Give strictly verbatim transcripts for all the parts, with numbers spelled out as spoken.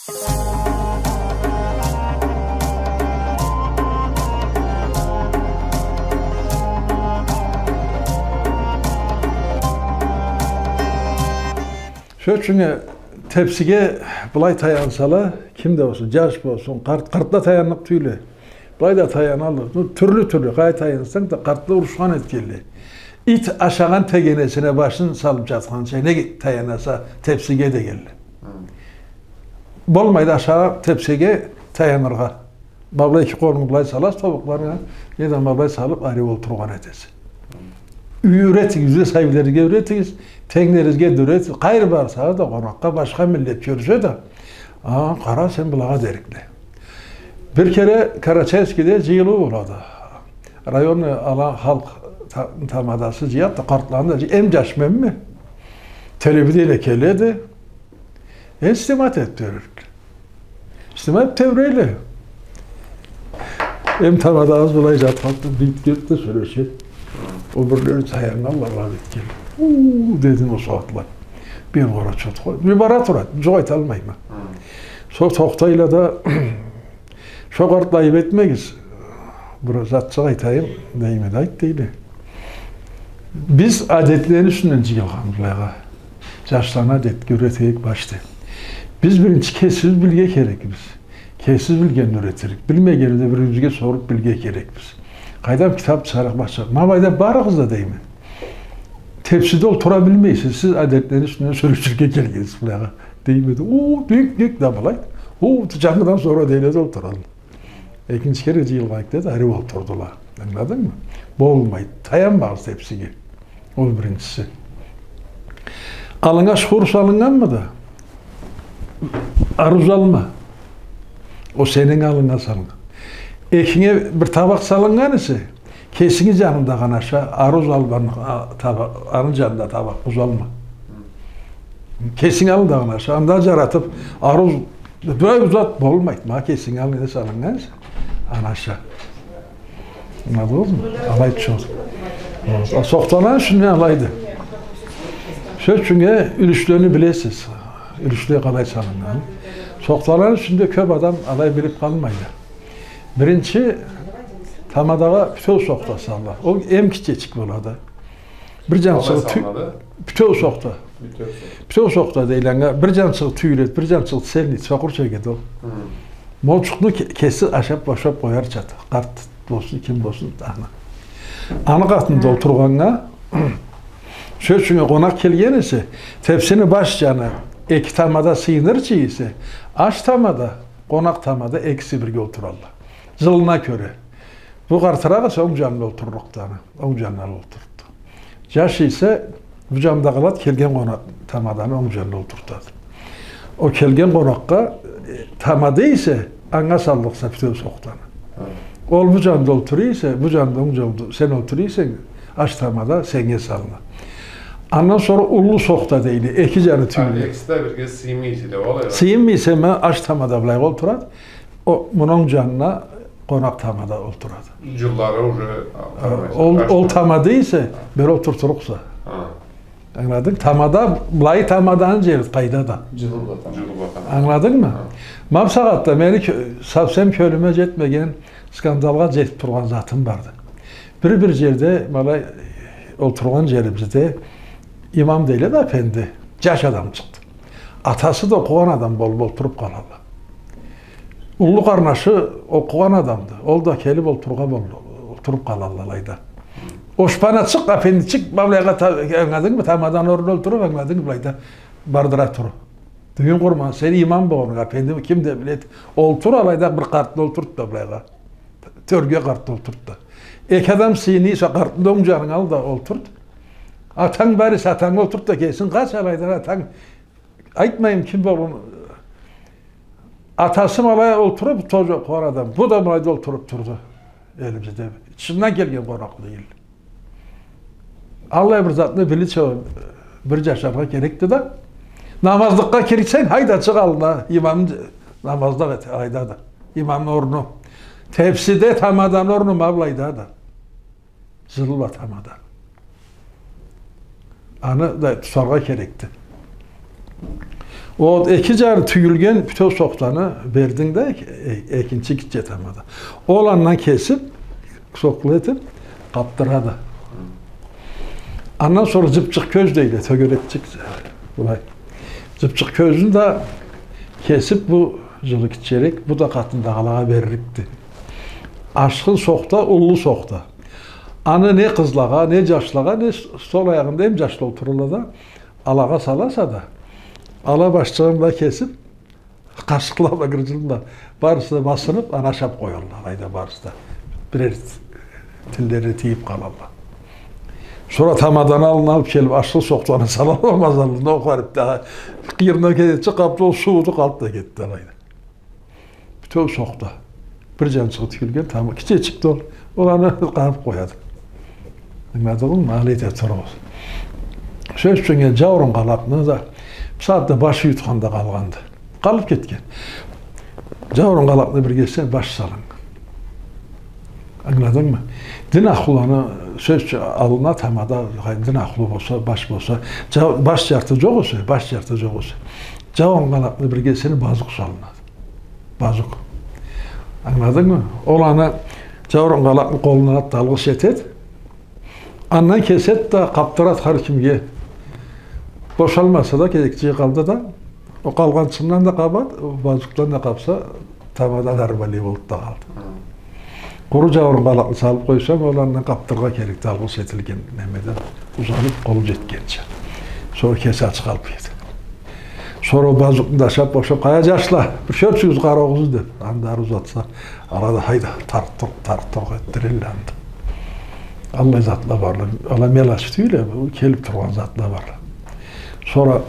Сёз ючюн, тепсиге былай таяна сала, ким да болсун, джаш болсун, къарт, къартла таянныкъ тюйюлле. Былай да таянала. Ну, тюрлю-тюрлю, къайда таянсанг да, къартла урушхан этгенле. Ит ашагъан тегенесине башын салып джатханча, неге таянаса тепсиге дегенле. Хы. Болмайды ашагъан тепсиге таяныргъа. Ма былай эки къолунгу былай саласа тобукъларынга, неда ма былай салып, ариу олтургъан этесе. Юретигиз, юйде сабийлеригизге юретигиз, тенглеригизге да юретигиз. Къайры барсагъыз да къонакъгъа, башха миллет кёрсе да, а, къара, сен былагъа дерик да. Бир кере Карачаевскеде джыйылыу болады. Районный ала халкъ та-, тамадасы джыяды да, къартланы да джый-, эм джаш менме. Телевидение келеди. Э, снимать этип тебрейдиле. Снимать тебрейле. Эм тамадабыз былай джатхан, бийик джерде сёлешеди. Ол бирлери таяннгалла, алай этгенле. Уу, дедим ол сагъатлада. Бир къара чот къой. Бир бара турады. Джукъ айталмайма. Хы. Сора тохтайла да, шо къартла, айып этмегиз. Бир затчыкъ айтайым, дейме да, айт, дейле. Биз адетлени юсюнден джыйылгъанбыз былайгъа. Джашланы адетге юретейик башда. Биз биринчи кесибиз билирге керекбиз. Кесибиз билгенни юретирик. Билмегенни да бир-бирибизге соруп билирге керекбиз. Къайдам, китап чыгъарыкъ, башха. Ма былайда барыгъыз да, дейме. Тепсиде олтура билмейсиз, сиз адетлени юсюнден сёлеширге келгенсиз былайгъа. Дейме да, уу, дюк, дюк да былай. Уу, джангыдан сора дейле да олтуралла. Экинчи кере джыйылгъан эдик да, ариу олтурдула. Ангыладынгмы? Болмайды. Таянмагъыз тепсиге. Ол биринчиси. Аллынга шхур салыннганмыды? Ариу узалма. Ол сени аллынга салыннган. Экинге бир табакъ салыннган эсе, кесинги джанында къанаша, ариу узалма, а, таба-, аны джанында табакъ узалма. Кесинги аллында къанаша, анда джаратып, ариу уз-, былай узат, болмайды. Ма кесинги аллынга салыннган эсе, анаша. Ангыладыгъызмы? Алай чот. А, сохталаны юсюнде алайды. Сёз ючюн, юлюшлени билесиз. Юлюшле къалай салыннган. Сохталаны юсюнде кёп адам алай билип къалмайды. Биринчи тамадагъа бютеу сохта салалла. Ол эм кичичик болады. Бир джанчыгъы тю-, бютеу сохта. Бютеу сохта. Бютеу сохта дейле анга. Бир джанчыгъы тюйюледи, бир джанчыгъы цельный, сокъур чегеди ол. Хы. Молчукъну ке-, кеси ашап, бошап къоярчады. Къарт болсун, ким болсун, аны. Аны къатында олтургъаннга, сёз ючюн, къонакъ келген эсе, тепсини баш джаны эки тамада сыйынырча эсе, аш тамада, къонакъ тамада экиси бирге олтуралла. Джылына кёре. Бу къартыракъ эсе онг джанына олтурлукъду аны. Онг джанына олтурду. Джаш эсе бу джанда къалады, келген къонакъ тамаданы онг джанына олтуртады. Ол келген къонакъгъа, э, тамада эсе, анга саллыкъса бютеу сохтаны. Хы. Ол бу джанда олтура эсе, бу джанда онг джанда сен олтура эсенг, аш тамада сеннге салына. Андан сора уллу сохта дейле, эки джаны тюйюлле. Экиси да бирге сыйынмай эсе да, алай. Сыйынмай эсе, ма аш тамада былайгъа олтурады. Ол, муну онг джанына къонакъ тамада олтурады. Джыллары уже, а, ол, аш ол тамада. Тамада эсе, бери олтуртурукъса. Хы. Ангыладынг? Тамада, былай тамаданы джери къайда да. Джылы бла тамада. Джылы бла тамада. Ангыладынгмы? Хы. Ма бусагъатда мени кё-, совсем кёлюме джетмеген, скандалгъа джетип тургъан затым барды. Бир-бир джерде, ма былай олтургъан джерибизде имам дейле да, апенди, джаш адамчыкъды. Атасы да окъугъан адам болуп олтуруп къалалла. Уллу къарнашы окъугъан адамды. Ол да келип олтурургъа болду. Олтуруп къалалла алайда. Ошпанчыкъ, апендичик, ма былайгъа та-, ангыладынгмы? Тамаданы орнуна олтуруп, ангыладынгмы, былайда бардыра туруп. Тюйюн къурман, сен имам болгъанынга, апенди, ким да биледи. Олтур, алайда бир къартны олтурт да былайгъа. Тёрге къартны олтурт да. Эки адам сыйына эсе, къартны да онг джанынга ал да олтурт. Атанг бар эсе, атангы олтурт да, кесинг къач алайдан, атанг Айтмайым ким болгъанын. Атасы ма алай олтуруп, тоже къонакъ адам. Бу да ма алайда олтуруп турду. Элибизде. Тышындан келген къонакъ дейди. Аллай бир затны билирча бир джашаргъа керекди да. Намазлыкъгъа кирсенг, хайда, чыкъ аллына, имамны намазлыкъ эт, хайда да. Имамны орну. Тепсиде тамаданы орну ма былайда да. Джылы бла тамада. Аны да тутаргъа керекди. Ол эки джаны тюйюлген бютеу сохтаны бердинг да, эк-, э-, экинчи гитче тамада. Ол андан кесиб, сокъла этиб, къабдырады. Андан сора джыбчыкъ кёз дейле, тёгерекчик, былай. Джыбчыкъ кёзню да кесиб, бу джылы гитчерек, бу да къатындагъылагъа берликди. Ашхын сохта, уллу сохта. Аны не къызлагъа, не джашлагъа, не с-, сол аягъында эм джашла олтуралла да, алагъа саласа да, ала башчыгъын бла кесиб, къашыкъла бла, гырджын бла, барысы да басыныб, аны ашаб къоялла, алайда барысы да. Бирер тиллерине тийиб къалалла. Сора тамаданы аллына алыб келиб, ашхын сохтаны салалла мазаллыгъына, ол харип да къыйырындан кетгинчи къабды, ол сууду, къалды да кетди алайда. Бютеу сохта. Бир джанчыгъы тюйюлген тамада, гитчечикди ол. Ол аны къабыб къояды. Ангыладынгмы? Алай эте туругъуз. Сёз ючюн, джауурун къалакъны да, бусагъатда баш юйютхенде къалгъанды. Къалыб кетген. Джауурун къалакъны биргесине баш салыннган. Ангыладынгмы? Дин ахлуланы, сёз ючюн, аллына тамада, дин ахлу болса, баш болса, джа-, баш джарты джокъ эсе, баш джарты джокъ эсе, джауурун къалакъны биргесине базукъ салынады. Базукъ. Ангыладынгмы? Ол аны джауурун къалакъны къолуна алады да, алгъыш этеди. Андан кеседи да, къабдырады хар кимге. Бошалмаса да, кесек джыйып алды да, ол къалгъанчындан да къабады, ол базукъдан да къабса, тамада нормальный болуб да къалды. Хы. Къуру джауурун къалакъны салыб къойсанг, ол андан къабдырыргъа керекди, алгъыш этилген немеден узалыб, къолу джетгенча. Сора кеси ачыкъ къалыб кетеди. Сора ол базукъну да ашаб бошаб, къая, джашла, бир сёлчюгюз къараугъузну деб, анда ары узатса, ала да хайда, таркъ-туркъ, таркъ-туркъ этдирелле анда. Аллай затла барла. Ала мелочь тюйюл, бу келиб тургъан затла барла. Сора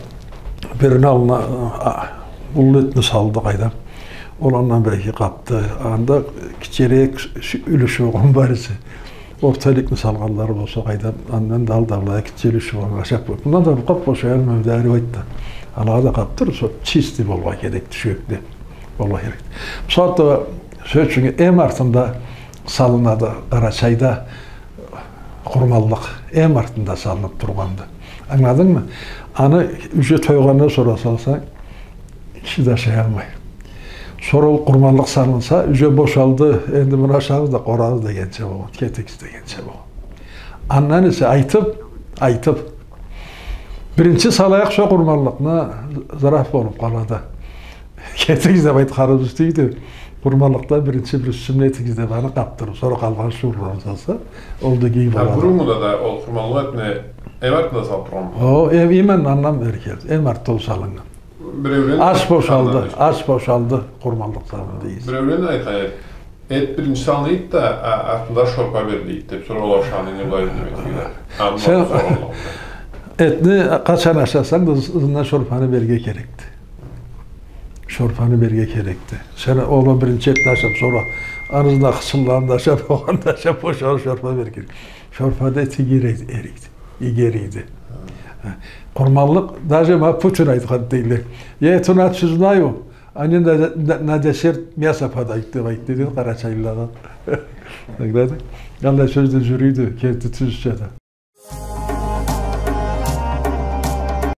бирини аллына, а, уллу этни салды, къайдам. Ол андан бир-эки къабды. Анда гитчерек сю-, юлюшю болгъан бар эсе. Орта иликни салгъанлары болса, къайдам, андан да алды, аллай гитче юлюшю болгъан, ашаб къой. Мындан да бир къаб бошаялмай, да ары айтды. Алагъа да къабдыр, сора чистый болургъа керекди, сюекде болургъа керекди. Бусагъатда, сёз ючюн, эм артында салынады Къарачайда къурманлыкъ, эм артында салыныб тургъанды. Ангыладынгмы? Аны уже тойгъандан сора салсанг, киши да ашаялмай. Сора ол къурманлыкъ салынса, уже бошалды, энди муну ашагъыз да къорагъыз дегенча болгъан, кетигиз дегенча болгъан. Андан эсе айтыб, айтыб, биринчи салайыкъ шо къурманлыкъны, зыраф болуб къалады. Кетигиз деб айтханыбыз тюйюлдю. Къурманлыкъда биринчи бир юсюн этигиз деб аны къабдырыб, сора къалгъан шуурланы салса, ол да иги болады. Буруннгуда да ол къурманлыкъ этни эм артында салыб тургъанмы? О, эм, именно андан бери келди. Эм артда ол салыннган. Биреулен аш бошалды, аш бошалды, къурманлыкъ салынды дейсиз. Биреулен айтхан эди. Эт биринчи салынады да, а-, артында шорпа бериледи деб, сора ол ашагъандан былай неме этиледи. Аны сора ол. Этни къачан ашасанг да, ызындан шорпаны берирге керекди. Шорпаны берирге керекди. Сен ол биринчи этни ашаб, сора аны ызындан хычынланы да ашаб, огъаны да ашаб, бошалыб шорпа берирге керек. Шорпа да эт иги эриди, иги эриди. Къурманлыкъ, даже ма Путин айтхан дейле. Я эту нацию знаю, они на, на, на десерт мясо подают, деб айтды, деди, къарачайлылагъа. Ангыладынг? Аллай сёз да джюрюйдю, керти тюзча да.